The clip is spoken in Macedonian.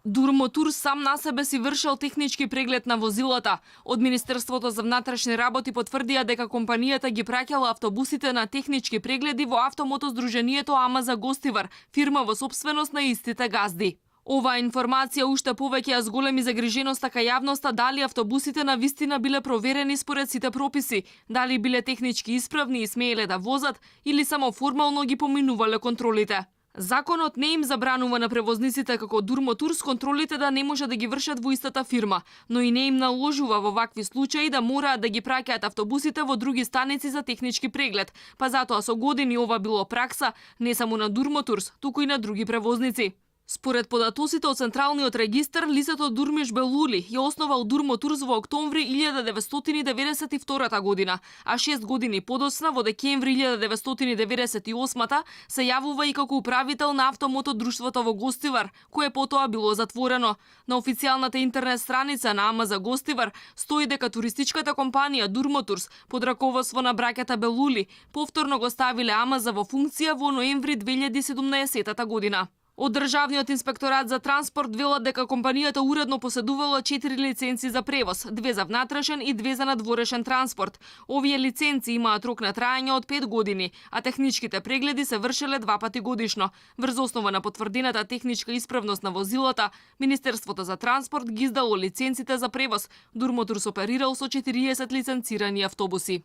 Durmotur сам на себе си вршел технички преглед на возилата. Од Министерството за внатрешни работи потврдија дека компанијата ги праќала автобусите на технички прегледи во автомотоздруженијето Ама за Гостивар, фирма во сопственост на истите газди. Оваа информација уште повеќе ја зголеми загриженоста кај јавноста дали автобусите на вистина биле проверени според сите прописи, дали биле технички исправни и смееле да возат или само формално ги поминувале контролите. Законот не им забранува на превозниците како Durmotur контролите да не може да ги вршат во истата фирма, но и не им наложува во вакви случаи да мораат да ги праќаат автобусите во други станици за технички преглед, па затоа со години ова било пракса не само на Durmotur, туку и на други превозници. Според податоците од Централниот регистар, лицето Дурмиш Белули ја основал Durmotur во октомври 1992 година, а 6 години подоцна во декември 1998 се јавува и како управител на автомотодруштвото во Гостивар, кое потоа било затворено. На официјалната интернет страница на Ама за Гостивар стои дека туристичката компанија Durmotur под раководство на браќата Белули повторно го ставиле Амаза во функција во ноември 2017 година. Од Државниот инспекторат за транспорт велат дека компанијата уредно поседувала 4 лиценци за превоз, 2 за внатрешен и 2 за надворешен транспорт. Овие лиценци имаат рок на траење од 5 години, а техничките прегледи се вршеле 2 пати годишно. Врз основа на потврдената техничка исправност на возилата, Министерството за транспорт ги издало лиценците за превоз. Durmotur оперирал со 40 лиценцирани автобуси.